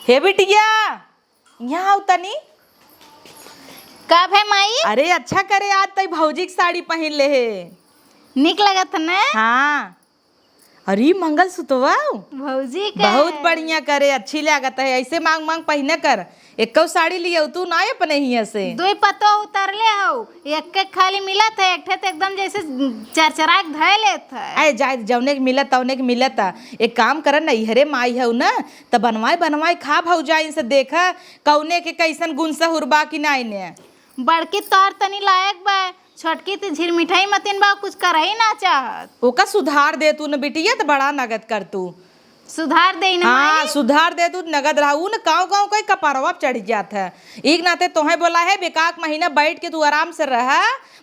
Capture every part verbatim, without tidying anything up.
हे बिटिया, यहाँ आउ तनी। का भे माई? अरे अच्छा करे, आज तई भौजी के साड़ी पहिन ले हे। निक लगत न? हाँ। अरे मंगलसूत्रवा। भौजी के। बहुत बढ़िया करे, अच्छी लागत है। ऐसे मांग मांग पहिने कर। एक्कौ साड़ी लियौ तू ना अपने हियाँ से। दुई पतोह उतरले हौ, एक एक खाली मिलत है, एक ठे त एकदम जैसे चरचरा के धय लेत है। अरे जाए, जौने के मिलत तौने के मिलत। एक काम कर, नैहरे माई हौ न, त बनवाए बनवाए खा भौजाइन से, देखा कौने के कैसन गुण सहुर बा कि नाई ने। बड़की तोहर तनी लायक बा, छोटकी त झिरमिठाई मतिन बा, कुछ करही ना चाहत। ओका सुधार दे तू न बिटिया, त बड़ा नगद कर तू। सुधार दे न हाँ, माई। सुधार दे तू, नगद रहा। ऊ न काव काव कई कपारवा पे चढ़ जात है। एक नाते तोहे बोला है, बेकाक महीना बैठ के तू आराम से रहा,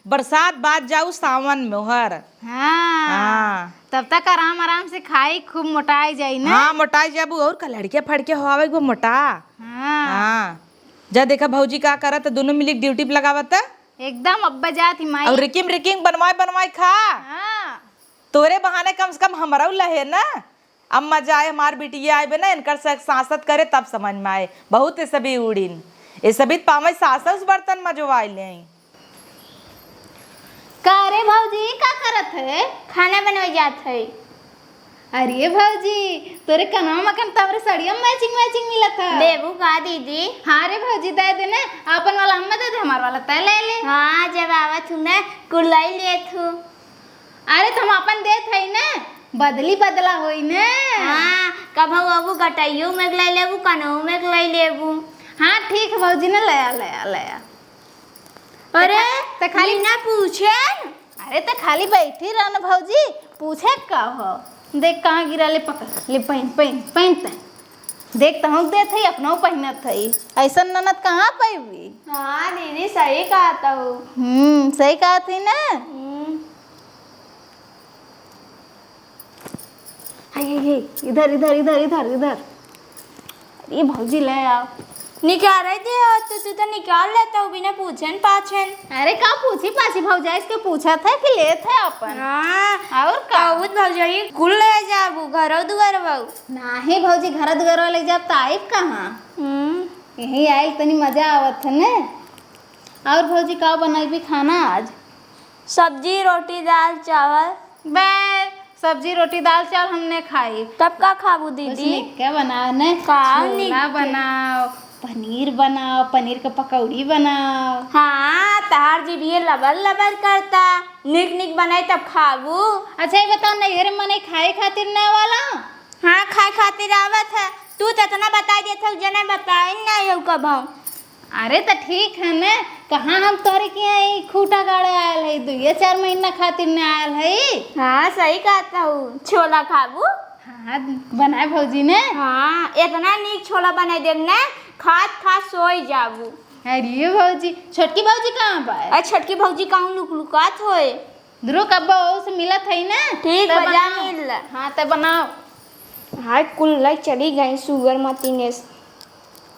बरसात बाद जाऊ सावन मोहर। हाँ। हाँ। तब तक आराम आराम से खाई, खूब मोटाई जाई ना। हाँ, मोटाई जाबू और का लड़के फड़के होवे वो मोटा। हाँ। हाँ। जा देखा भौजी का करत, दोनों मिली ड्यूटी पे लगावत। एकदम अब्बा जात ही माई। और रिकिम रिकिम बनवाए बनवाए खा। हाँ। तोरे बहाने कम से कम हमरौ लहे ना। अब मजा आए, हमार बिटिया आए बे ना, इनकर से सांसत करे तब समझ में आए। बहुत ये सभी उड़ीन, ये सभी पावे सासस बर्तन मजवाए ले। का रे भौजी, का करत है? खाना बनवे जात है। अरे भौजी, तोरे कनवा मकन तोरे सड़िया मैचिंग मैचिंग मिलत है। लेबू का दीदी? हाँ रे भौजी, दे दे ना, आपन वाला हमें दे दे, हमार वाला तय ले ले। हाँ, जब आवत हूँ ना, कुल ले लेत हूँ। अरे, त हम आपन देत हई न, बदली बदला होई न। हाँ, कभऊ अबू गटइयो में के लइ लेबू, कनऊ में के लइ लेबू। हाँ, ठीक है भौजी न, लया, लया, लया। अरे, त खा-, त खाली बिना पूछे? अरे, त खाली बैठी रह न भौजी, पूछे का हो? देख कहाँ गिरा, ले पकड़, ले पहिन, पहिन, पहिन तैं। देख, तहूँ देत हई, अपनहूँ पहिनत हई। अइसन ननद कहाँ पइबी? हाँ दीदी, सही कहत हऊ। हम्म, सही कहत हई ना? हम्म। हाय, हाय, हाय, इधर, इधर, इधर, इधर, इधर। अरे भौजी, ले आओ। निकाले दे हो तो, तू तो निकाल लेत हऊ बिना पूछन पाछन। अरे का पूछी पाछी, भौजाई से पूछत है कि लेत है अपन। हाँ। और का? बहुत भौजाई कुल ले जाबू, घरो दुआर बाऊ। नाही भौजी, घर दुआरवा लइ जाब त आइब कहाँ? हम्म। यहीं आइल तनी मजा आवत है ने। और भौजी का बनइबी खाना आज? सब्जी, रोटी, दाल, चावल। बे, सब्जी, रोटी, दाल, चावल हम न खाइब। तब का खाबू कुछ दीदी? निक के बनाओ ने। का निक छोला के? बनाओ, पनीर बनाओ, पनीर के पकौड़ी बनाओ। हाँ, तहार जीभिये लबर लबर करता। निक निक बनाई तब खाबू। अच्छा, ये बताओ, नैहरे मनई खाए खातिर ना वाला? हाँ, खाए खातिर आवत है। तू त एतना बताई देत हऊ, जने बताइन नाहीं हऊ कबहूँ। अरे त ठीक है न, कहाँ हम तोरे किहाँ ई खूँटा गाड़े आयल हई, दुइये चार महीना खातिर न आयल हई। हाँ, सही कहत हऊ। छोला खाबू? हाँ, बनाए भौजी ने। हाँ, एतना नीक छोला बनाए देब ने, खात खात सोई जाबू। अरे भौजी, छोटकी भौजी कहाँ बा? अरे छोटकी भौजी कहूँ लुकलुकात होए। रुक, अब ओसे मिलत हई ना, ठीक तब बा, जा बनाओ। मिल ले। हाँ, तब बनाओ। हाय, कुल लइ चली गई सुअर मतिने।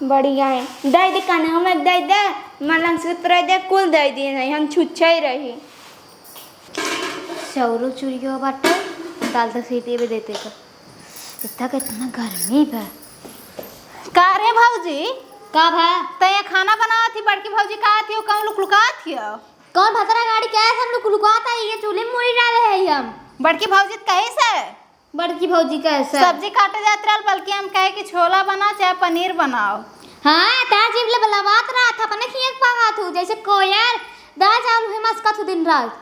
बढ़िया है, दइ दे, कनवा में दइ दे, मलंग सूत्र दइ दे, कुल दइ दे, नहीं हम छुच्छे रही। चाउरो चुरियो बाटे, दाल तो सीटी भी देते का। इतना कितना गर्मी बा। का रे भौजी? का भा? तैं ये खाना बनावत ही, बड़की भौजी का आती हो, कहूँ लुकलुकात हियो? कौन भतरा गाड़ी के है, सब लोग लुकाता है, ये चूल्हे में मुड़ी डाले है हम। बड़की भौजी त कही से? बड़की भौजी कहे से? सब्जी काटे जात रहल, बल्कि हम कहे कि छोला बनाओ चाहे पनीर बनाओ। हाँ, तार जीभ ले बलावात रहा था, अपने खिए के पावा थू, जैसे कोयर, दाल चावल हुए मस्का थू दिन रात।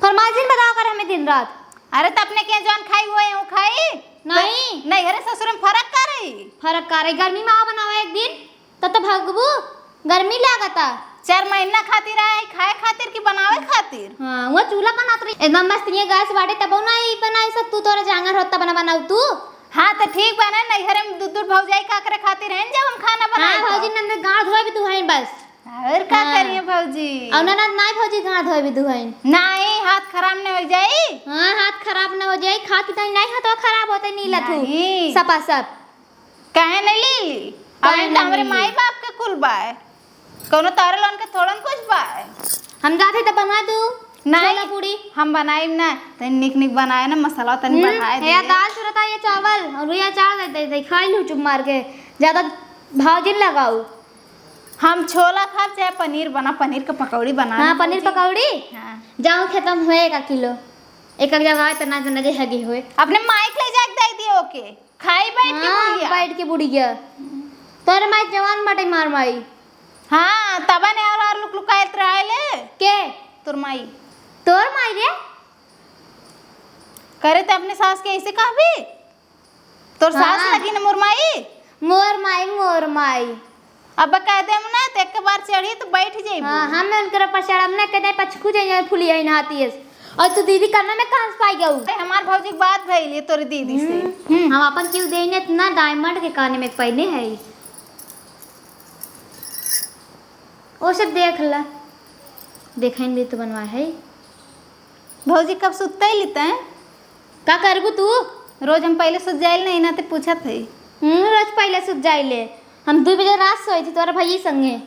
फरमाइशिन बताओ कर हमें दिन रात। अरे त अपने के जौन खाई वो यूं खाई? नहीं। त नैहरे ससुर में फर्क का रही? फर्क का रही? गर्मी में आओ बनाओ एक दिन। त, त भगबू, गर्मी लागता। चार महीना खातिर आए, खाए खातिर कि बनावे खातिर? हाँ, वो चूल्हा बनात रही। एकदम मस्त ये गैस बाटे, तबो ना ई बनाई सब, तू तोरा जांगर होता बना बनाऊ तू। हाँ, त ठीक बा ना, नैहरे में दूध दूध भौजाई का करे खातिर है, जब हम खाना बनाए हाँ, तो। भौजी नंद गाँव धोए भी तू है बस। और का हाँ। करिए भौजी? और ननद नाई भौजी गाँव धोए भी तू है। नाई, हाथ खराब न हो जाई। हाँ, हाथ खराब न हो जाई, खा के तनी नाई हाथवा खराब होते नीला थू। नहीं। सपा सप। काहे नहीं ले ली? काहे अब तो नहीं हमरे ले ली? माई बाप के कुल बाय, कौनो तारे लोन के थोड़न कुछ बाय। हम जाते तो बना दू नहीं, छोला पूड़ी। हम बनाई ना, तनी निक निक बनाए ना, मसाला तनी हम्म, बढ़ाए ये दे। दाल चुरता, ये चावल और ये अचार दे दे, दे खाई लू चुप मार के। ज्यादा भाव जिन लगाऊ। हम छोला खाब चाहे पनीर बना, पनीर के पकौड़ी बना हाँ, ली पनीर भौजी। पकौड़ी? हाँ। जाओ खेतम होए एक किलो, एक एक जगह आए त ना जना जे हगी होए। अपने माइक ले जाके दे दियो ओके, खाई बैठ के हाँ, बुढ़िया। बैठ के बुढ़िया। तोरे माई जवान बाटे मार माई। हाँ, तबा ने और, और लुक लुकाए रहले। के? तोर माई। तोर माई रे? करे त अपने सास के ऐसे कहबी? तोर सास हाँ। लगी न मोर माई? मोर माई, मोर माई। अब कह देम ना, त एक बार चढ़ी त बैठ जइबू। हाँ, हम उनकर पर चढ़ब ना, कह दे पचकू जाइए, फुली है नहाती है। और तू दीदी काना में कहाँ से पाई गऊ? अरे, हमार भौजी के बात भइल है तोरे दीदी से। हम्म, हम्म। हम अपन क्यों देने इतना डायमंड के काने में पहने है। ओ सब देख ला, देखें भी तो बनवा है। भौजी कब सुतते लेते हैं? का करबू तू? रोज हम पहले सुत जाइल नहीं ना, ते पूछत है। हम्म, रोज पहले सुत जाइले। हम दू बजे रात सोई थी तोरा भैया संगे।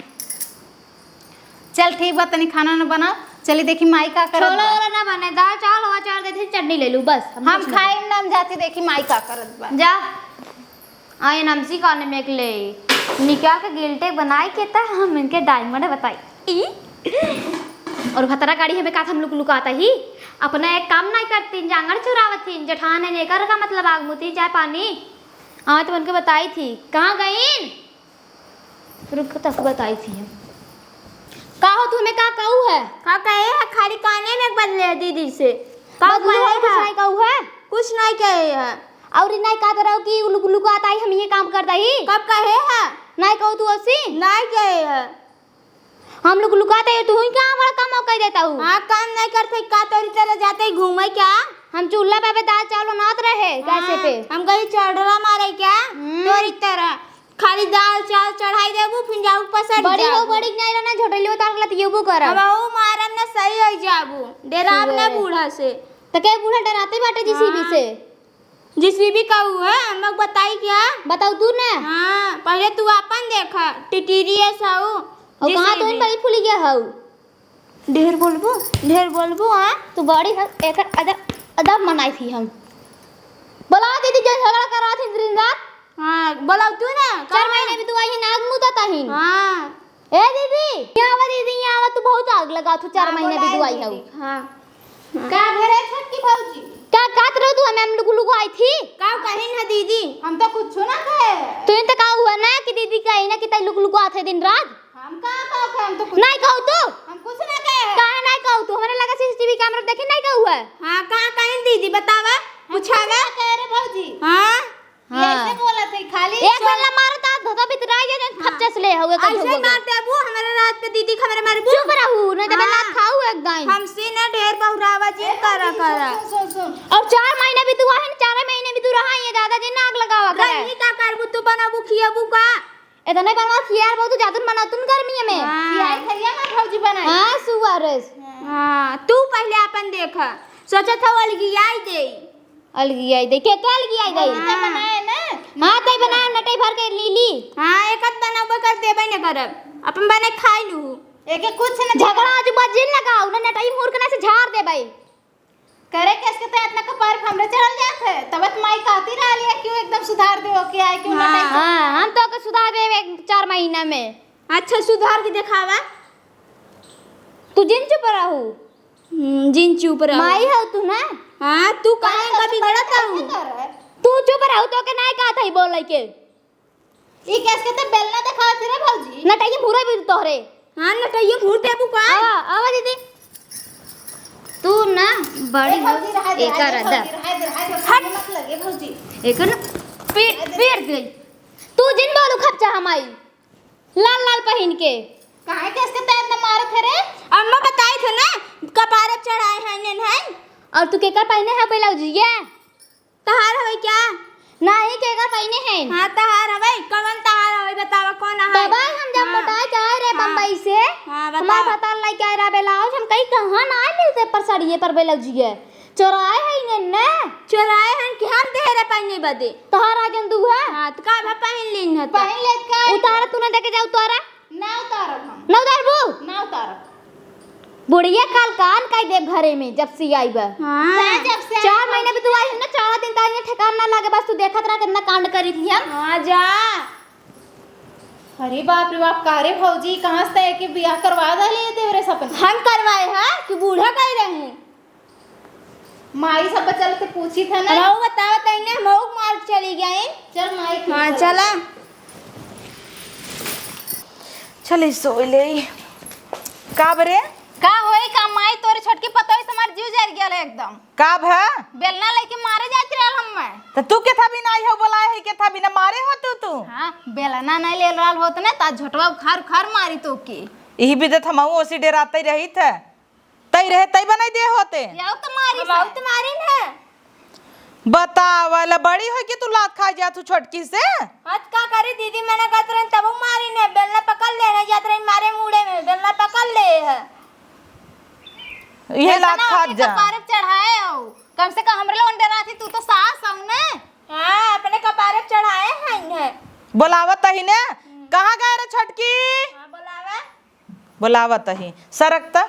चल ठीक बा, तनी खाना न बनाओ, चली देखी माई का करत छोला बा। वोला ना बने, दाल चावल हवा चार दे थी, चटनी ले लू बस। हम हम कुछ ना खाए ना, हम जाती देखी माई का करत बा। जा। आए नमसी काने में एक ले निकाल के गिल्टे बनाए के त हम इनके डायमंड बताई। ई? और भतरा गाड़ी हमें का हम लुक लुकाता ही, अपना एक काम नहीं करतीन, जांगर चुरावत थीन, जेठान है, एकर का मतलब आग मुती चाय पानी। हाँ, तो उनके बताई थी, कहाँ गईन? रुक, तक बताई थी हम। का हो, तुम्हें का कहू है? का कहे है? खाली काने में बदले है दीदी से। का बदलू कहे है, कुछ है? नहीं कहू है? कुछ नहीं कहे है। और नहीं कहत रहो कि लुक लुकाता ही, हम ये काम करता ही। कब कहे है? नहीं कहू तू असी? नहीं कहे है। हम लोग लुकाते हैं, तू ही कहाँ बड़ा काम कह देता हूँ? हाँ, काम नहीं करते का, तोरी तरह जाते ही घूमे क्या? हम चूल्हा पे, पे दाल चावल बनात रहे, गैसे हाँ, पे। हम कहीं चढ़ला मारे क्या? हम्म। तोरी तरह खाली दाल चावल चढ़ाई देबू, फिर जाऊ पसर बड़ी जाबू। हो, बड़ी नहीं रहना, झोटली उतार गलत ये वो करब। अब वो मारब ना, सही हो जाबू, डेराब ना सुअर। बूढ़ा से। त के बूढ़ा डराते बाटे जीसीबी हाँ। से? जीसीबी का ऊ है, हम लोग बताई क्या? बताऊ तू ना। हाँ, पहले तू आपन देखा, टिटिरिया साऊ। और कहाँ तू जीसीबी। बड़ी फूली गया हऊ? ढेर बोलबू, ढेर बोलबू, हाँ? तू बड़ी है, एकर अदब, अदब मनाई थी हम। बोला दीदी, जो झगड़ा करा थी दिन रात। हाँ, बोलाऊ तू ना, चार कहाँ? महीने भी तू आई है, नाग मुदा ताहिन। हाँ। ए दीदी, यहाँ आवा दीदी, यहाँ आवा, तू बहुत आग लगा, तू चार हाँ, महीने भी बोलाई दुआई दीदी। हऊ। हाँ। का भरे छोटकी भौजी? का कहत रहो तू हमें, हम लुक लुक आई थी? का कहिन है दीदी? हम तो कुछ ना कहे। तू इन तो का हुआ ना कि दीदी कही ना कि तई लुक लुक आते दिन रात? हम का कहो के, हम तो कुछ नहीं कहू तू? हम कुछ ना कहे। काहे नहीं कहू तू? हमारे लगा सीसीटीवी कैमरा देखे नहीं कहू है? हाँ, का कहिन दीदी बतावा? हम कुछ पूछावा? ना कहे रे भौजी। हाँ? ये हाँ। ऐसे बोलत है, खाली एक सोच- बेला मारता, धोता बितराई जे, जन हाँ। खच्चस ले हवे, कल ऐसे हुआ मार गया। देबू, हमारे रात पे दीदी, हमारे मारबू। चुप रहू, नहीं तो हाँ। बेला खाऊ एक दाई। हमसे ना ढेर बहुरावा जी, ए, करा, भौजी, करा। सुन, सुन, सुन, सुन। और चार महीने भी तू आहे, चार महीने भी तू रहा, ये दादा जी नाक लगावा करे। रही का करबू, तू बनाबू, खियाबू का? इतना बनवा खियार बहुत जातुन बनातुन गर्मी में। हाँ। खियाई खइया ना भौजी बनाई। हाँ, सुअर। हाँ, तू पहले अपन देख, सोचत हऊ अलगियाई दे। अलगियाई दे, के, के अलगियाई दे? हाँ। बनाए ना। हाँ, तई बनाए, नटई भर के लीली। हाँ, एक आध बनाबे कर देबे न करब। अपन बने खाई लू। एके कुछ न झगड़ा आजू बाजू न लगाऊ, न नटई मुहूर के ना से झाड़ देबे। करे केस के तो इतना कपार पे हमरे चढ़ल जात है। तब त माई कहती रहली है, क्यों एकदम सुधार दे ओके आए, क्यों हाँ। नटई हाँ, हम तो ओके सुधार देबे एक चार महीना में। अच्छा, सुधार के देखावा। तू जिन चुप रहू। हम्म, जिन चुप रहो। माई हऊ तू ना? हाँ, तू काहे का बिगड़त हऊ? तू चुप रहू, तोके नाय कहत हई बोले के। ई केस के तो बेलना देखावत रे भौजी। नटैया मुहूर भी तोहरे। हाँ, नटैया मुहूर देबू का? हाँ, आवा दीदी। तू ना बड़ी ए भौजी, हो, रहा दे, एकर रहा दे, अदा। रहा दे, रहा दे, रहा दे, हट। मत लगे भौजी। एकर ना पेट, पेट गई। तू जिन बोलू खप चाह माई। लाल लाल पहिन के। काहे के इसके तैर न मारत है रे? अम्मा बताई थे ना, कपारे चढ़ाए हैं, नेन हैं। और तू केकर पहिने है ब्लाउज ये? तहार हवे क्या? नाही, केकर पहिने हैं? हाँ, तहार हवे। कवन तहार हवे, बतावा, कौन है? तब हम जब हाँ। मोटाए के आए रे हाँ। बम्बई से, हाँ, हमार बतावा। भतार लेके आए रहा ब्लाउज, हम कहीं कहाँ ना आए मिलते पर साड़िए पर ब्लाउज ये। चोराए है इन्हें ने। चोराए हन कि हम देहरे पहिने बदे। तोहार आजन दू है। हाँ, त का भा पहिन लीन है त। पहिन लेत का है? उतारा, तू ना देके जा, उतारा। ना उतारब हम। ना उतारबू? ना उतारब। बुढ़िया काल कान काई देब घरे में, जब से आई बा। हाँ। ना, जब से चार आई महीने बा। भी तू आई है ना, चार दिन ताई ठेकान ना लागे, बस तू देखत रह, कितना कांड करी थी हम। हाँ, जा। अरे बाप रे बाप, का रे भौजी, कहाँ से एके बियाह करवा डाले देवरे से अपन? हम करवाए है कि बूढ़ा कह रहे हैं? माई सब बच्चा लोग से पूछी था ना। हम बताओ तैने, हम मार चली गए। चल माई, हाँ, चल। चला। चले सोई ले। का बरे? का होई का माई, तोरे छोटकी पतोही से हमार जीव जर गया एकदम। का भा? बेलना लेके मारे जात रहल हम्मे। त तू केथा बिना आई हो, बोलाए है, केथा बिना मारे हो तू, तू? हाँ, बेलना नहीं ले रहल होत ने, ता झोटवा उखार उखार मारी तो के। यही बिदत हमहू ओसी डेराते रही थे। तई रहे, तई बनाई दे होते। याऊ तो मारी हम से। आऊ तो मारी न। बतावल, बड़ी होई कि तू लात खाई जात हूँ छोटकी से। हत का करी दीदी, मना करत रही तब मारी न, बेलना पकड़ ले, नहीं जात रही मारे मुड़े में, बेलना पकड़ ले है। ये लात एतना खात अपने जा। कपारे पे चढ़ाए हो, कम से कम हमरे लोगन डराती, तू तो सास हो ने। हाँ, अपने कपारे पे चढ़ाए हैं इन्हें। बोलावत ही ने, कहाँ गए रे छोटकी? हाँ, बोलावा। बोलावत ही, सरक त।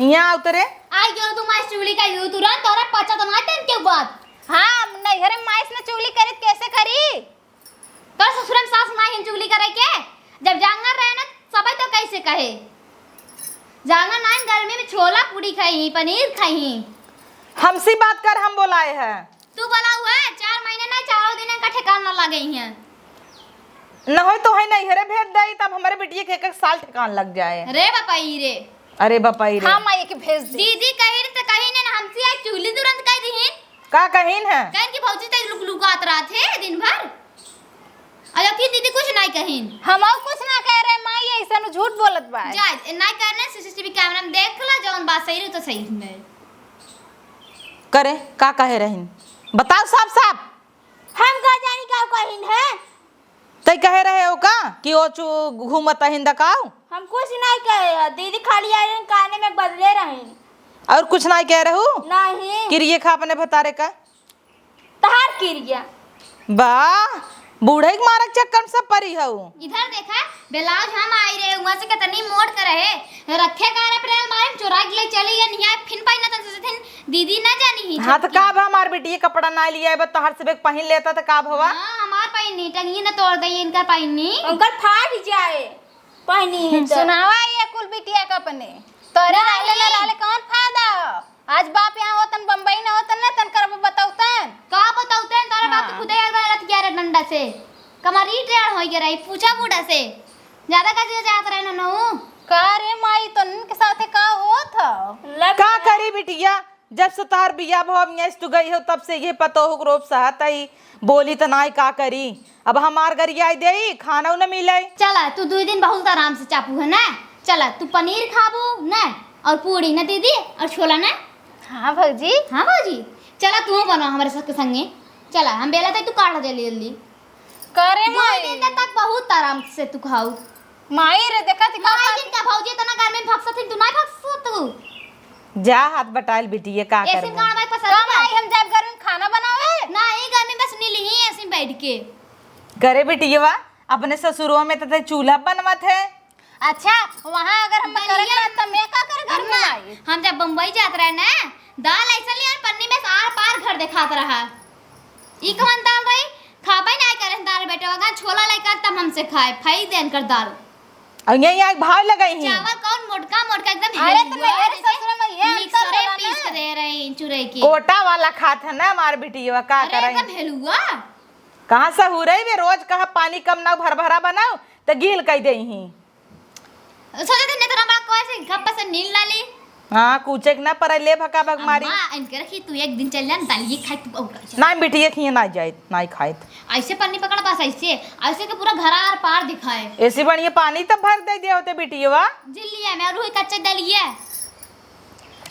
यहाँ उतरे। आई गयो तू माई चुगली का यू तुरंत, तोरा पचा तो ना तन के बात। हाँ, नैहरे माई से ना चुगली करी त कैसे करी? तोर ससुरन सास माई हिन चुगली करे के? जब जांगर रहे ना, सबई तो कैसे कहे? जांगर नाइन गर्मी में छोला पूड़ी खाई, पनीर खाई। हमसे बात कर, हम बोलाए है। तू बोला हुआ है, चार महीने ना, चारों दिन का ठिकाना ना लगे हैं। न होई तो है नैहरे भेज दई, तब हमरे बिटिया के एक एक साल ठिकान लग जाए। रे बपाई रे। अरे बपाई रे। हाँ माई के भेज दे। दीदी कही रे तो कही ने, हमसे आज चुगली तुरंत कह दीहिन। का कहिन है? कहिन कि भौजी तई लुक लुकात रहत है दिन भर। अरे फिर दीदी कुछ नहीं कहिन। हम कुछ ना कह रहे माई, ऐसा नु झूठ बोलत बा। जा, नहीं कह रहे, सीसीटीवी कैमरा में देख ला, जौन बात सही रही तो सही में। करे, का कहे रहिन? बताओ साफ साफ। हम का जानी का कहिन है? तई कहे रहे हो का कि ओ चू घूमत हिंद काऊ? हम कुछ नहीं कहे है, दीदी खाली आइन काने में बदले रहिन। और कुछ नहीं कह रहू? नहीं। किरिए खा अपने भतारे का। तहार किरिया। बा, बूढ़े के मारक चक्कर में सब परी हऊ। इधर देखा, ब्लाउज हम आई रहे, वहाँ से कितनी मोड़ कर रहे, रखे का रहे अपने अलमारी में, चोरा के ले चली गई, यहाँ फिन पाई ना तन से दिन दीदी ना जानी ही हाँ, तो छटकी। का भा हमार बेटी ये कपड़ा ना लिया है, बस तोहर से बेग पहिन लेता तो का भवा? हाँ, हमार पहिन नहीं, टंगी ना तोड़ दे इनका पहिन नहीं। उनकर फाट जाए, पहिनी ही तो। सुनावा ये कुल बिटिया का अपने। तोरे ना रहले ना ही। रहले कौन फायदा? आज बाप यहाँ होतन, बम्बई ना होतन ना, तन करब बतौतन। का बतौतन? तोरे बाप हाँ। खुदे एक बार रथ गया रे डंडा से। कमरी टेढ़ हो गया रही, पूछा बूढ़ा से। ज्यादा का चीज जात रहे ना नू। का रे माई, तन के साथे का होत ह? का करी बिटिया? जब से तोहार बियाह भवा, मियाँ से तू गई हो, तब से ये पतोहू के रोब सहत आई, बोली त नाई का करी। अब हमार गरियाई देई, खाना न मिले। चला, तू दुई दिन बहुत आराम से चापू है ना। चला, तू पनीर खाबू ना, और पूड़ी ना दीदी, और छोला ना। हाँ भौजी। हाँ भौजी, चला तू बना हमारे सबके संगे। चला, हम बेला तक तू काढ़ जल्दी जल्दी। करे दुई माई। दिन तक बहुत आराम से तू खाऊ। माई रे, देखा थी का माई बात? जिनका भौजी इतना गर्मी में भक्सत थी, तू नहीं भक्सत तू। जा हाथ बटाइल बिटिया, का एसी करबो? में खाना भाई पसंद का है? माई, हम जाब गर्मी में खाना बनावे? नहीं, गर्मी बस नीली ही एसी में बैठ के। करे बिटिया, अपने ससुरो में तो ते चूल्हा बनवत है। अच्छा, वहाँ अगर हम करे बलिया ना, तो मैं का करे घर में अम्मा, आई? हम जब बम्बई जात रहे ना, दाल ऐसा लिया और पन्नी में से आर पार घर दिखात रहा। ई कौन दाल रही? खाबे ना करे दाल बेटा, अगर छोला लेकर तब हमसे खाए, फाई देन कर दाल। और यही आग भाव लगाई ही। चावल कौन मोटका मोटका एकदम अरे तो हेलुआ, मैं अरे जैसे ससुर में ये अंतर मिक्सरे होला पीस ना। के दे रहे हैं चुरई के। कोटा वाला खात है ना हमार बिटिया, का अरे करे? एकदम हेलुआ। कहाँ सहूरई बे, रोज कहा पानी कम ना भर भरा बनाओ, तो गील कह दे ही। सोचे थे नहीं तो हमारा कोई से गप्पा से नील ना ली। हाँ, कूचे के ना पड़े, ले भका भक मारी। अम्मा, इनके रखी तू एक दिन चल जान, दालिये खाए तू और का। ना बिटिया खिए ना जाए, ना खाए। ऐसे पन्नी पकड़ बस ऐसे, ऐसे के पूरा घर आर पार दिखाए। ऐसी बढ़िया पानी तो भर दे दिया होते बिटिया। जिल्लिया में और वही कच्चे दलिया।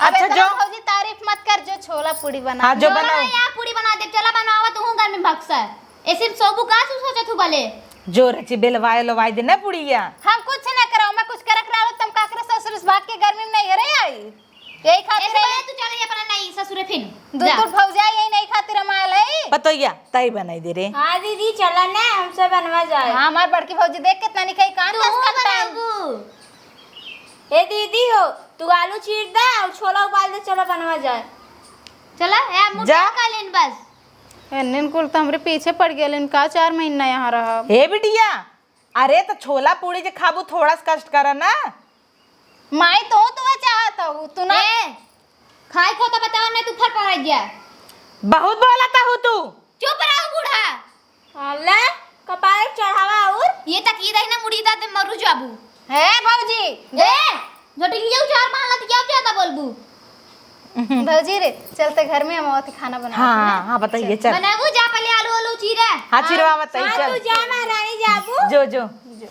अच्छा, अच्छा, जो जो भौजी तारीफ मत कर, जो छोला पूड़ी बना। हाँ, जो जो बनाओ। बना, यहाँ पूड़ी बना दे, चला बनावा तू गर्मी भक्सा। ऐसे में सोबू का तू सोचत हूँ भले? जो रची बेलवाए लोवाए दे ना पुड़िया। हम कुछ ना करो, मैं कुछ करक रहा तुम काकरे ससुर से भाग के गर्मी में नहीं रहे आई। यही खातिर ऐसे आई। बोले तू चले अपना नहीं ससुरे फिन। दू जा। तू भौजाई यही नहीं खातिर हम आए लाई। पतोइया, ताई बनाई दे रे। हाँ दीदी, चला ना, हमसे बनवा जाए। हाँ, हमार बड़की भौजी देख कितना निकाई कान तू कस करता है। बनाबू। ए दीदी हो, तू आलू चीर दे और छोला उबाल दे, चला बनवा जाए। चला, ए, मुर्गा जा। का लेन बस। एन्ने कुल तो हमरे पीछे पड़ गेल, इनका चार महीना यहाँ रहब। हे बिटिया, अरे तो छोला पूड़ी जे खाबू, थोड़ा सा कष्ट करा ना। माई, तो तू चाहत हूँ, तू ना। ए, खाई को तो बताओ, नहीं तू फर पड़ गया। बहुत बोलत हू तू। चुप रहो बूढ़ा। हाँ, ले, कपार चढ़ावा और। ये तक ये रही ना मुड़ी दादे मरू जाबू। हे भौजी। ए, जो टिंगिया उचार मारला तो क्या ज्यादा बोलबू? भौजी रे, चलते घर में हम औरत खाना बना हाँ, हाँ, बताइए, चल। बनाबू जा पहले आलू, आलू चीरे। हाँ, चिरवा बताइए, हाँ, चल। तू जा महारानी जाबू। जो, जो। जो।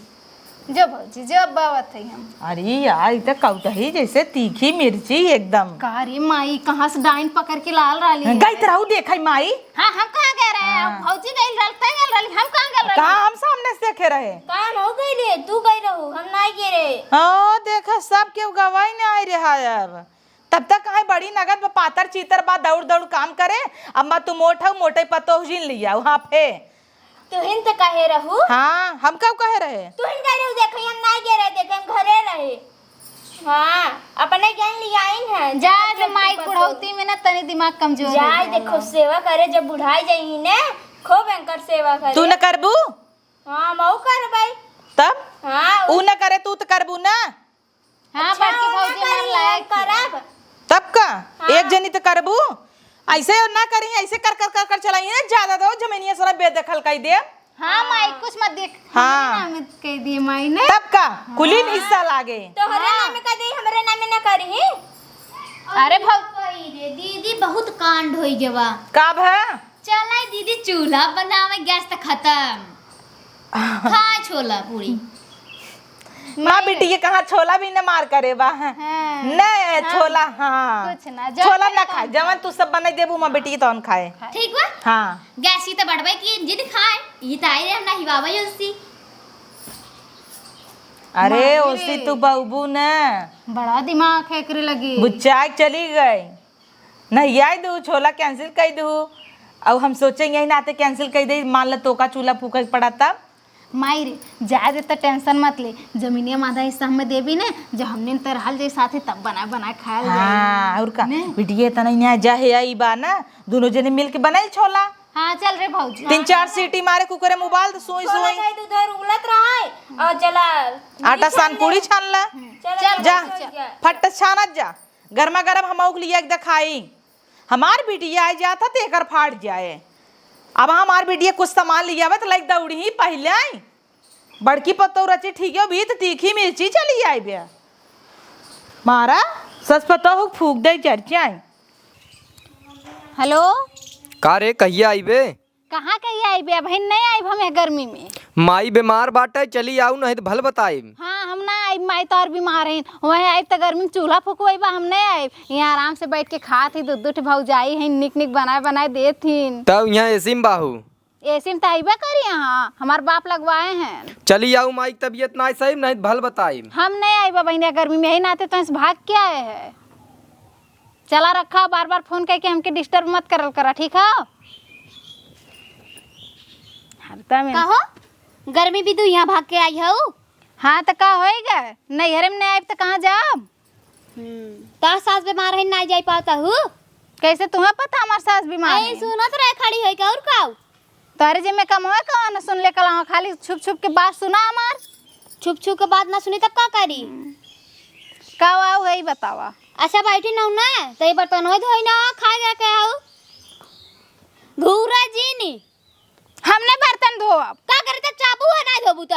जो भौजी, जो अब आवत है हम। अरे यार, ई त कौटही जैसे तीखी मिर्ची एकदम। का रे माई, कहाँ से डाइन पकड़ के लाल रहली है? गई त रहू देखई माई। हाँ, हम कहाँ गए रहे? हाँ। भौजी गई रहल, तय गए रहली, हम कहाँ गए रहली? कहाँ हम सामने से देखे रहे? कहाँ हो गई रे? तू गई रहू, हम नहीं गए रहे। ओ, देखा, सब केहू गवाही नहीं आए रहा है अब। तब तक कहाँ बड़ी नगद बा, पातर चीतर बा, दौड़ दौड़ काम करे। अम्मा तू मोट हऊ, मोटे पतोह जिन लिया वहाँ पे। तुहिन त कहे रहू। हाँ, हम कब कहे रहे? तुहिन कहे रहू, देखे हम नाई गे रहे, देखे हम घरे रहे। हाँ, अपने ज्ञान लियाइन है। जा, जो माई बुढ़ौती में ना तनी दिमाग कमजोर हो जाए, देखो, सेवा करे, जब बुढ़ाई जाई ने, खूब एंकर सेवा करे। तू न करबू? हाँ, मऊ करबै। तब? हाँ, ऊ न करे, तू त करबू ना? हाँ, अच्छा, बड़की भौजी हमार लायक है। करब। तब का? हाँ। एक जनी त करबू, ऐसे ना करी, ऐसे कर, कर, कर, कर चलाई ना, ज्यादा दो जमीनिया सारा बेदखल कई दे। हाँ, माई, कुछ मत देख। हाँ। हमरे नाम कह दिए माई ने। तब का? कुलीन हिस्सा लागे। तोहरे नाम कह दी, हमरे नाम ना करी। अरे भौ- कोई रे, दीदी बहुत कांड होई गवा। का भा? चल आई दीदी, चूल्हा बनावे, गैस त खत्म। खाए छोला पूरी। माँ बेटी के कहाँ छोला भी न मार करे बा। हाँ। न, हाँ। छोला, हाँ। कुछ ना, जौन छोला करे ना तौन खाए, जवन तू सब बनाई देबू, माँ बेटी के तौन खाए। ठीक बा? हाँ। गैस ही त बढ़बे की जिद खाए, ई त आई रे, हम ना हिवावे उसी। अरे, माई रे। उसी तू बउबू न। बड़ा दिमाग है एकरे लगी। बुच्चाए के चली गई। नहीं आई दू, छोला cancel कई दू। अब हम सोचे यही नाते cancel कई दे, मान ल तोका चूल्हा फूके के पड़ा तब। माई रे, जाए दे त tension मत ले, जमीनिया माधा हिस्सा हमें देबी ने, जब हमने त रहल जाई साथे तब बनाए बनाए खायल जाई। हाँ, और का? ने? बिटिया तना यहाँ जा है आई बा ना, दोनों जने मिल के बनाई छोला। हाँ, चल रे भौजी। तीन चार सीटी मारे कुकर में उबाल दे, सोई छोला सोई। नहीं, दूध और उबलत रहा है, और चला आटा सान पूड़ी छान ला। चल, जा, चल, चल। फट छानत जा। गरमा गरम हम ओक लिया के देखाई। हमार बिटिया आइ जात ह त एकर फाट जाए। अब हमार बिटिया कुछ सामान लियावे त लाइक दौड़ी ही पहिले आई। बड़की पतोह रची ठीक है, भी त तीखी मिर्ची चली आई बे। मारा सस पतोह फूक दे चर्चा आई। हेलो। का रे, कहिया आइबे? कहाँ कहिया आइबे? अबहिन नहीं आइब हम एह गर्मी में। माई बीमार बाटे, चली आऊ, नहीं त भल बताइब। हाँ, हम ना आइब, माई तोर बीमार हईन। वहीं आइब त गर्मी में चूल्हा फुकवइबा, हम नहीं आइब। यहाँ आराम से बैठ के खात ही, दू दू ठे भौजाई हईन, निक निक बनाए बनाए देत हीन। तब यहाँ एसी में बाहू? एसी में त अइबे करी यहाँ, हमार बाप लगवाए हैं। चली आऊ, माई के तबीयत ना सही, नहीं त भल बताइब। हम नहीं आइब बहिन, गर्मी में यही नाते तो भाग के आए हैं। चला रखा, बार बार फोन करके हमके disturb मत करल करा, ठीक है? हरता में कहो, गर्मी भी तू यहाँ भाग के आई हऊ? हाँ, त का होई गए? नैहरे में नहीं आइब त कहाँ जाब? हम्म, तार सास बीमार है, ना जाई पाता हूँ। कैसे तुम्हें पता हमार सास बीमार आई है? सुनत रहे खड़ी होई के, और का? तोहरे जिम्मे कमवा कवन सुन ले कलावा, खाली छुप छुप के बात सुना हमार। छुप छुप के बात ना सुनी तब का करी? हम्म। का हुआ वही बतावा। अच्छा बैठी ना ना, तो ये बर्तन होई धोई ना, खाए गया क्या हो? घूरा जी नी। हमने बर्तन धोब। का करे तब चापू है ना धोबू तो?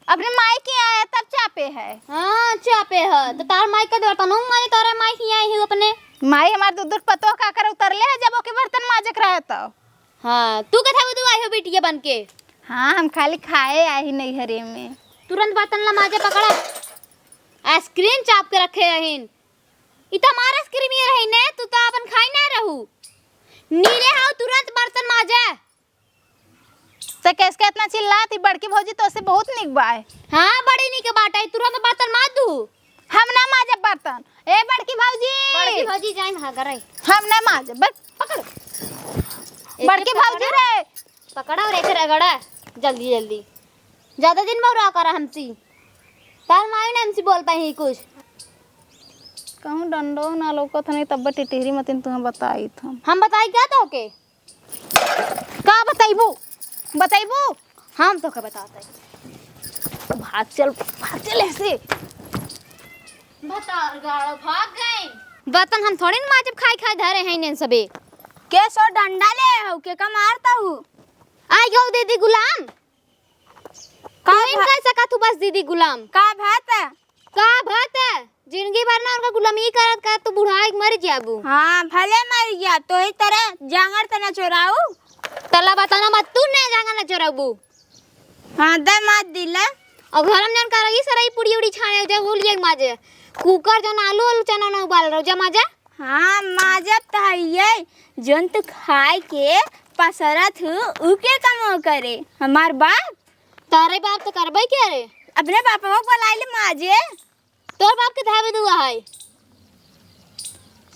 अपने माई के आया तब चापे है। हाँ, चापे है। तो तार माई का बर्तन हूँ, माई तारे माई के आई हूँ अपने। माई हमार दूध दूध पतोह का करे उतरले है जब ओके बर्तन माजे के रहे तो। हाँ, तू कथा बुद्धू आई हो बिटिया बन के? हाँ, हम खाली खाए आई नैहरे में। तुरंत बर्तन ला माजे पकड़ा। आइसक्रीम चाप के रखे रहीन। ई त हमार आइसक्रीम ये रही ने, तू त अपन खाई ना रहू। नीले हाउ तुरंत बर्तन माजे। त कैसे के इतना चिल्लात ही? बड़की भौजी तो से बहुत निक बाय। हाँ, बड़ी निक बाटे, तुरंत बर्तन माज दू। हम ना माजब बर्तन। ए बड़की भौजी। बड़की भौजी जाइन हा करे। हम ना माजब, बस पकड़। एके बड़की भौजी पकड़ा। रे। पकड़ा और एके रगड़ा, जल्दी जल्दी। ज्यादा दिन बौरा करा हमसी। तार माई ने हमसी बोलता ही कुछ। कहूँ डंडो ना लौकत नहीं, तब टिटहरी मतिन तुम्हें बताई था। हम बताई क्या तो के? का बतइबू? बतइबू? हम तोके बतावत हई। भाग चल, भाग चल ऐसे। भतार गाड़ो भाग गए। बर्तन हम थोड़ी न माजब, खाई खाई धरे हैं इन्हें सबे। के सो डंडा ले हो, के का मारता हूँ? आई गो दीदी गुलाम। का तू ही भा- कह सका तू बस दीदी गुलाम। का भात? का भात? जिंदगी भर ना उनका गुलामी करत करत तू बुढ़ाई के मर जाबू। हाँ, भले मर गया, तो ही तरह जांगर त न चोराऊ। तला बताना मत, तू ने जांगर न चोराबू। हाँ, दे मार दिले। और घर में जौन करगी सरई पूड़ी उड़ी छाने, जब वो लिए माजे। कुकर जौन आलू, आलू चना ना उबाल रहो, जा माजा। हाँ, माजब त हइये, जौन तू खाए के पसरत हूँ, ऊ के कमो करे? हमार बाप? तारे बाप तो करबे के रे। अपने बापवा को बुलाइले माजे। तोर बाप के धावे दुआ है।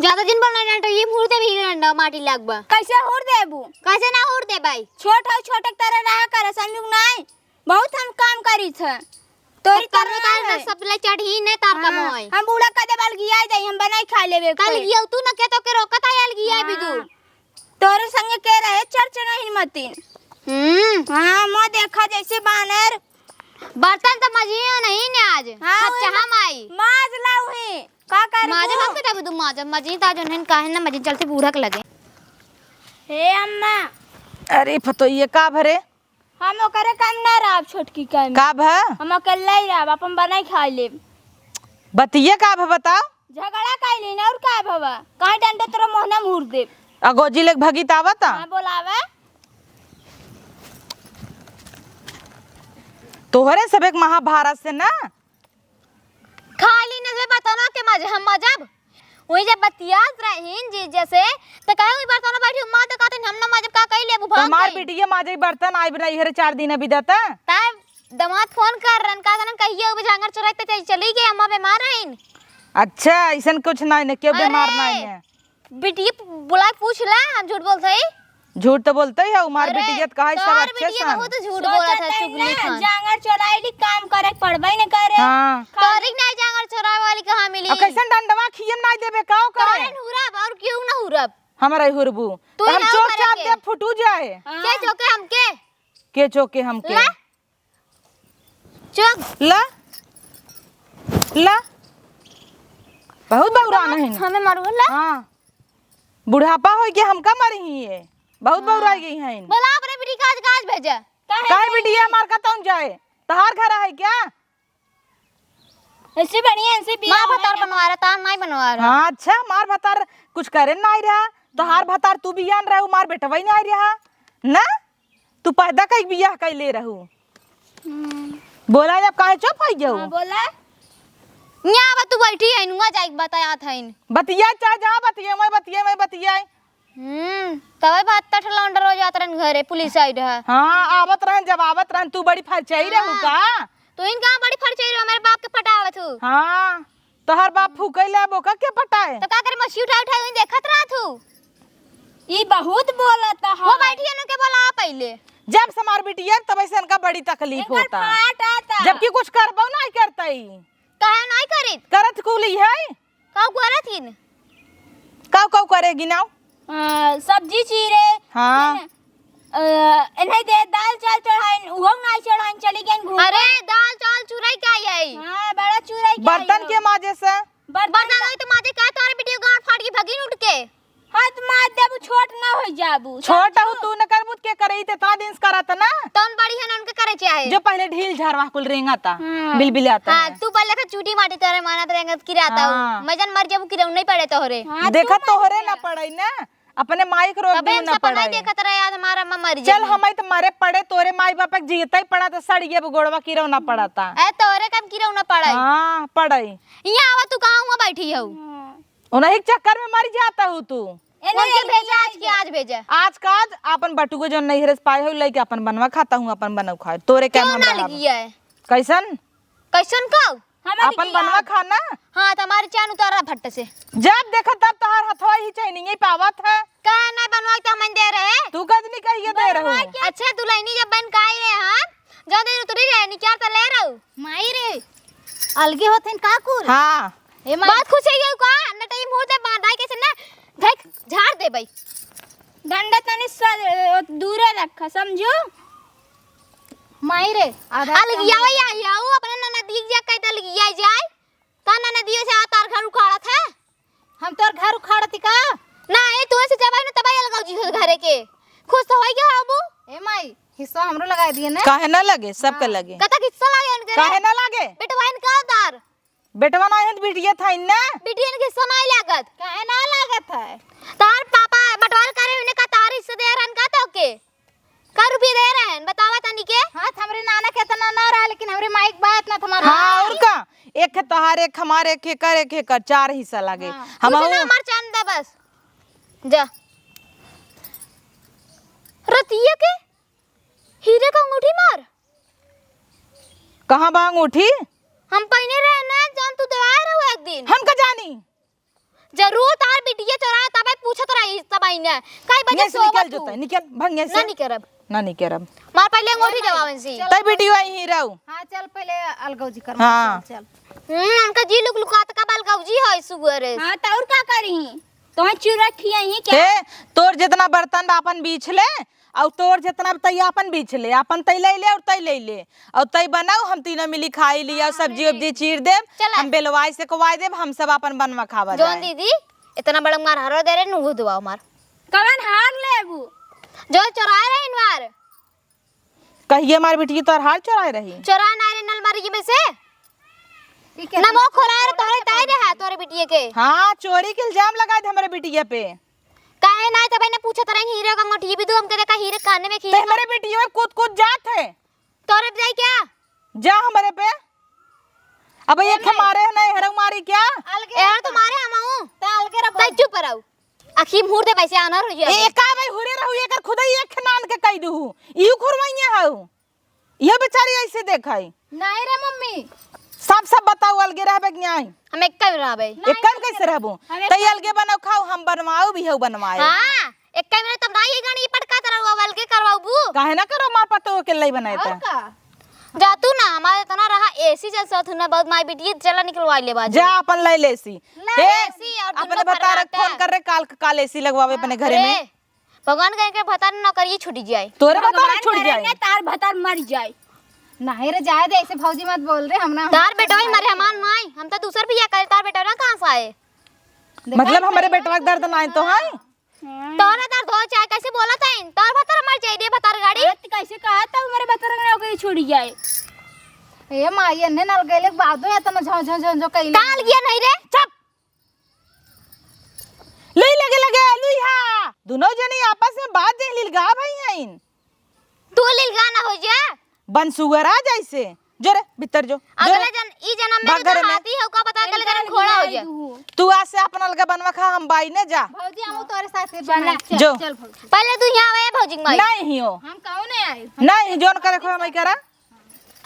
ज्यादा दिन बोलना डंडा, ये मुहूर्ते भी डंडा माटी लागबा। कैसे हुर देबू? कैसे ना हुर दे भाई? छोट हो, छोटे के तरह रहा करे, समझू नहीं? बहुत हम काम करी थे। तोरी तो करने तरह का है। सब ले चढ़ी ने तार का हाँ, मोय। हम बूढ़ा कदे बाल गियाई दे, हम बनाई खा लेबे कल कोई। ये तू न के तो के रोकत आयल गियाई भी तू। हाँ। तोरे संगे के रहे चर्च नहीं मतिन। हम्म। हाँ, मैं देखा जैसे बानर। बर्तन तो मजियो नहीं ने आज। हाँ, खच्चा वही हम आई। माज लाऊ ही। का कर माजे बाप के तब तू माजा, मजी ता जो नहीं काहे ना मजी चलते बूढ़ा के लगे। हे अम्मा। अरे फतोइये का भरे? हम ओकरे काम ना रहब, छोटकी काम। का भ? हम अकेले ही रहब, अपन बनाई खाई लेब। बतिये का भ बताओ? झगड़ा कइली ना, और का भवा? काहे डंडे तोरा मोहना मुहूर देब। अगोजी लेके भगी त आवत? हाँ, बोलावे। तोहरे सब एक महाभारत से ना। खाली न से बतनो के मज-, हम मजब। वही जब बतियात रहीन जीजे से, त कहे वही बर्तन बैठी माँ तो कहते हम ना मजब, का कही लेबू भाग हमार गई। बिटिया माजे बर्तन आइब ना इहरे चार दिन अभी देता। तब दमाद फोन कर रहन, का कहन कहिए वो झांगर चोराई ते चली गई, अम्मा बीमार रहीन। अच्छा, ऐसन कुछ नहीं ने, क्यों बीमार अरे, नहीं ने? बिटिया बुला के पूछ ला, हम झूठ बोलत हई। झूठ तो बोलत ही है, उमार अरे, बिटिया तो कहा सब तोर अच्छे बिटिया सन। बहुत झूठ बोलत है, चुगली खान। जांगर चोराई ली काम करे के पड़बे न करे। हाँ। तोरी के नहीं जांगर चोरावे वाली कहाँ मिली? अब कैसन डंडवा खियन नहीं देबे, का करे? तोरे न हुरब, और क्यों न हुरब? हमारा ही हुरबू। तू तो ही हम ना चोक हुरे चाप के। दे फुटू जाए। हाँ। के चोके हमके? के चोके हमके? ला। चुप। ला, ला, बहुत बौरा नहीं। हमें मारू, ला। हाँ, बुढ़ापा होई के हमका मारी ही ये, बहुत हाँ। बौरा गई हैं। बोला अपने बिटिया का आज गाज भेजा। काहे काहे बिटिया हमार कतौन जाए, तहार घर है क्या? ऐसे बढ़िया, ऐसे बिया मार भतार बनवा रहा, तार नहीं बनवा रहा। हाँ, अच्छा, मार भतार कुछ करे नहीं रहा, तहार भतार तू बियान रहे, मार बेटवा ही नहीं रहा ना। तू पैदा कई बियाह कइले रहू। हम्म। बोला, अब काहे चुप होइ गयो? हाँ, बोला। यहाँ बा तू बैठी है, नुआ जाइक बतायात है। बतिया, चाहे जहाँ बतिया, मैं बतिया, मैं बतिया। हम्म, तबे बात तठला अंडर हो जात रहन घरे, पुलिस आई रहा। हाँ, आवत रहन, जब आवत रहन, तू बड़ी फरचाई रहू हाँ। का? तू इन कहाँ बड़ी फरचाई रहो, मेरे बाप के पटावत हूँ। हाँ। तोहर बाप फूकैले, अब ओका के पटाए? तो का करे, मछली उठाए उठाए वहीं देखत रहत हूँ। ई बहुत बोलत है। वो बैठी है ना, के बोला पहले। जब से हमार बिटिया, तब से इनका बड़ी तकलीफ इनकर होता। फाट आता। जबकि कुछ करबो नहीं करता ही। काहे नहीं करित? करत कुल ही है। का करत हिन? काउ काउ करेगी ना? आ, सब्जी चीरे। हाँ। फिर, आ, इन्हें दे दाल चाल चढ़ाइन, उहो नाई चढ़ाइन, चली गइन घूम। अरे, दाल चाल चुराई का आई? हाँ, बड़ा चुराई का बर्तन आई। के माजे से? बर्तन बर्तन होई तो माजे का तोहर बिटिया गांड फाट के भगिन उठ के। हाँ, तो मार देबू, छोट ना हो जाबू। छोट हो तू न करबू, के करे, ई ते इतना दिन से करत ना। तौन बड़ी है ना, उनके करे चाहे। जो पहले ढील झारवा कुल रेंगा था, हाँ। बिलबिलाता हाँ, है। तू पहले का चूटी माटी तोरे मानत रेंगत किराता हूँ। हाँ। मैं जन मर जाबू, किरऊ नहीं पड़े तोहरे। हाँ, देखा तू मर तोहरे जा। ना पड़े ना। अपने माई के रोक तबे देहु हम ना सपना पड़ाई। देखत रहे, आज हमारा अम्मा मर चल, जाई। हमें तो मरे पड़े, तोरे माई बाप के जीते ही पड़ा, तो सड़िए गोड़वा किरौ ना पड़ता। ए, तोरे कम किरौ ना पड़ाई। हाँ, पड़ाई। यहाँ आवा, तू कहाँ हुआ बैठी हऊ? उन्हीं के चक्कर में मर जाता हूँ तू। ए, उनके नहीं, भेजा आज के, आज भेजा। आज का आज अपन बटुए जो नहीं हरस पाए हो, लेके अपन बनवा खाता हूँ, अपन बनवा खाए। तोरे क्या क्यों हम ना रहब? लगी है? कैसन? कैसन का? हमारी अपन बिटिया। बनवा खा ना। हाँ, तो हमारी चैन उतारा भट्ट से। जब देखा तब तोहार हथवा ही चैनिंगे पावत है। काहे नहीं बनवा के हमन दे रहे? तू कजनी कहिए दे रहू। बनवा के अच्छा, दुल्हनी जब बन के आई रहे हम, जो दिन उतरी रहे, निचार त ले रहू। माई रे, अलगे होथिन का कुल? हाँ। ए माई। बहुत खुश है ये का? न टाइम होते बांधाई कैसे ना, देख, झाड़ दे भाई। डंडा तनी स-, दूरे रखा, समझू? माई रे, आधा अलगियावा या, याऊ अपने ननदी के जा कहता अलगिया जाए, ता ननदियो से तार घर उखाड़त है। हम तोर घर उखाड़ती का? ना, ए, तू ऐसे जबाई ना तबाई अलगाऊ जी हो घरे के। खुश तो होई गया अबू। ए माई, हिस्सा हमरो लगाई दिए ना। काहे ना लगे? सबके हाँ। लगे। कतक हिस्सा लागे उनके रे? काहे ना लागे? बेटवा इनका तार। बेटवा ना है तो बिटिया था इन्ना। बिटिया इनके हिस्सा ना लागत। काहे ना लागत है? तार पापा बंटवारा करे उन्हें का तार हिस्सा दे रहन का तो के? का रुपया दे रहन? बतावा तनी के। हाँ, हमरे नाना के इतना ना रहा, लेकिन हमरे माई के बात ना तुम्हारा हाँ, और का? एक है तोहार, एक हमार, एक एकर, एक एकर, चार हिस्सा लागे। हाँ। हम तू से ना हमार चांद दे बस। जा। रतिया के हीरे का अंगूठी मार। कहाँ बा अंगूठी? हम पहिने रहे ना, जौन तू देवाए रहो एक दिन। हम का जानी? जरूर तार बिटिया चोराए, तबे पूछत रही, तबे ने। कई बजे यहाँ से सोवत निकल तू? जोता, निकल, भाग यहाँ से। ना निकरब। ना निकरब। मार पहले अंगूठी देवावन सी। तई बिटिया ही रहू। हाँ, चल पहले अलगौजी कर, हाँ। चल, चल। हम्म, उनका जी लुक लुकात का बलगौजी है सुअर। हाँ, तो और का करी? तोहे चूरा खियाई क्या? हे, तोर जितना बर्तन बा अपन बीछ ले, और तोर जितना तई अपन बीछ ले, अपन तई ले ले और तई ले ले, और तई बनाऊ, हम तीनों मिली खाई ली, और हाँ, सब्जी नहीं। उब्जी चीर देब, चला। हम बेलवाई से कवाई देब, हम सब अपन बनवा खावा जौन जाए। दीदी, इतना बड़ा मार हरो दे रहे, नुगु दुआओ मार। कवन हार लेबू? जो चोराए रहे इनवार। कहिए मार बिटिया तोर हार चोराए रही। चोराए ना रे नलमारी में से। ई के नमो खोराए रे तोरे ताई रहा तोरे बिटिया के। हाँ, चोरी के इल्जाम लगा दे हमरे बिटिया पे। काहे ना तबे ने पूछत रही हीरे का अंगूठी भी तू हमके देखा हीरे काने में ते खीरा। हमरे बिटिया में कूद कूद जात है। तोरे जाई क्या? जा हमरे पे। अब ये खे मारे है ना, हेरऊ मारी क्या? अलगे यार तुम्हारे हम आऊं। ता अलगे रहो। ता चुप रहो। अखी मुहूर्त है, वैसे आना रही है। ए, का भाई हुरे रहू, एकर खुदई एक नान के कई दू। इउ खुरवइया हऊ। ये बेचारी ऐसे देखाई। नहीं रे मम्मी। सब, सब बताओ, अलगे रहबे कि नहीं? हम एक कम रहबे। एक कम कैसे रहबो? हम एक तई अलगे बनाओ खाओ, हम बनवाओ भी हऊ बनवाए। हाँ, एक कम रहे तब ना ये गाड़ी पटका तरह हुआ, अलगे करवाओ बू। काहे ना करो, मार पतो के लई बनाए और ता। का? जा तू ना, हमारे इतना रहा एसी जैसा तू ना, बहुत माई बिटिया चला निकलवा ले बाजू। जा अपन ले ले एसी। ले। हे, एसी और अपने दुनो भतारा फर्राटा। फोन कर रे, काल, काल एसी लगवावे अपने घरे रे, में। भगवान कहे के भतार नौकरी छूट जाए। तोरे भतार भगवान छूट करे जाए। ने तार भतार मर जाए। नहीं रे, जाए दे, ऐसे भौजी मत बोल रे, हम ना तार बेटा ही मरे हमार माई, हम तो दूसर बिया करे, तार बेटा ना कहाँ से आए? देखा मतलब तो हमारे है। बेटवा के दर्द ना आए तो है? हाँ। तोरा दर्द हो चाहे कैसे बोला था इन? तोर भतार मर जाए रे भतार गाड़ी। अरे, तू कैसे कहा था हमारे भतार का नौकरी छूट जाए? ए माई, एन्ने नल गइले के बादो इतना झौ, झौ, झौ, झौ कइले। काल गया नहीं रे। चुप। लुई लगे लगे, लुई हा। दुनो जनी आपस में बात दे लिलगा भई हईन। तू लिलगा ना हो जा। बनसुअरा जैसे। जो रे, भीतर जो। जो अगला रे। जन, ई जनम में भाग तो घर में। हाथी हो का पता, अगले जनम घोड़ा हो जा। तू आज से अपन अलगा बनवा खा, हम बाई ने जा। भौजी, हम तोरे साथे चल, बनाई। चल, जो। चल भौजी। पहले तू यहाँ आवे भौजी के माई। नहीं हो। हम कहूँ नहीं आई। नहीं, जोन करे खो हम करा।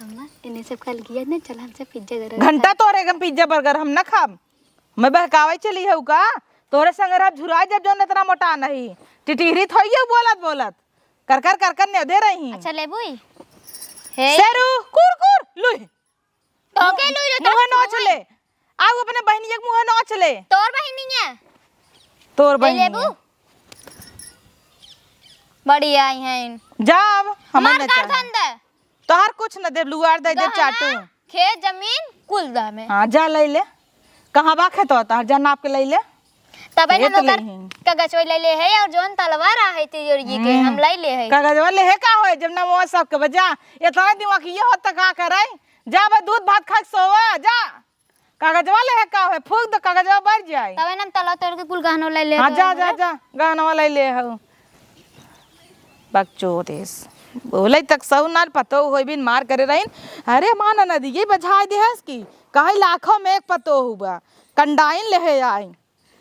अम्मा, इन्हें सब कल किया ना, चल हमसे पिज्जा बर्गर घंटा खा। तोरे हम पिज्जा बर्गर हम ना खाब। मैं बहकावे चली हऊ का? तोरे संग रहब झुराई जब जौन इतना मोटा नहीं। टिटिहरी थोई है बोलत बोलत। कर कर कर कर ने दे रही। अच्छा लेबुई। हे। शेरू, कुर कुर, लुई। तो के लुई रे, मुँह तोर नोच मुँह। ले। आउ अपने बहिनिया के मुँह नोच ले। तोर बहिनिया। तोर ले बहिनिया। लेबू। बढ़िया आई हैं। जा अब, हमें मार न कर चाहे। धन दे। तोहार कुछ न देब, लुआर दे देब गहना, चाटू। खेत, जमीन, कुल दामे। हाँ, जा ले ले। कहाँ बा खेतवा तोहार? जा नाप के ले ले। तबे न खेत ओकर लेही। कागजवा ले ले है और जौन तलवा रहा है तिजोरी के, हम्म। हम ले ले है। कागजवा ले है का होए, जब ना वो सबके बजा। इतना दिमाग ये होत त का करे? जा बे दूध भात खा के सोवा, जा। कागजवा ले है का होए, फूंक दो कागजवा बर जाए। तबे न हम तलवा तोड़ के कुल गहनवा ले ले हाँ, तो जा, है। जा, जा, गहनवा ले ले हऊ। बकचोदेस। बोले तक सऊ नार पतो होई बिन मार करे रहीन। अरे माँ ननद, ये बझाए देहस की? काहे लाखों में एक पतो हुआ। कंडाइन लेहे आई।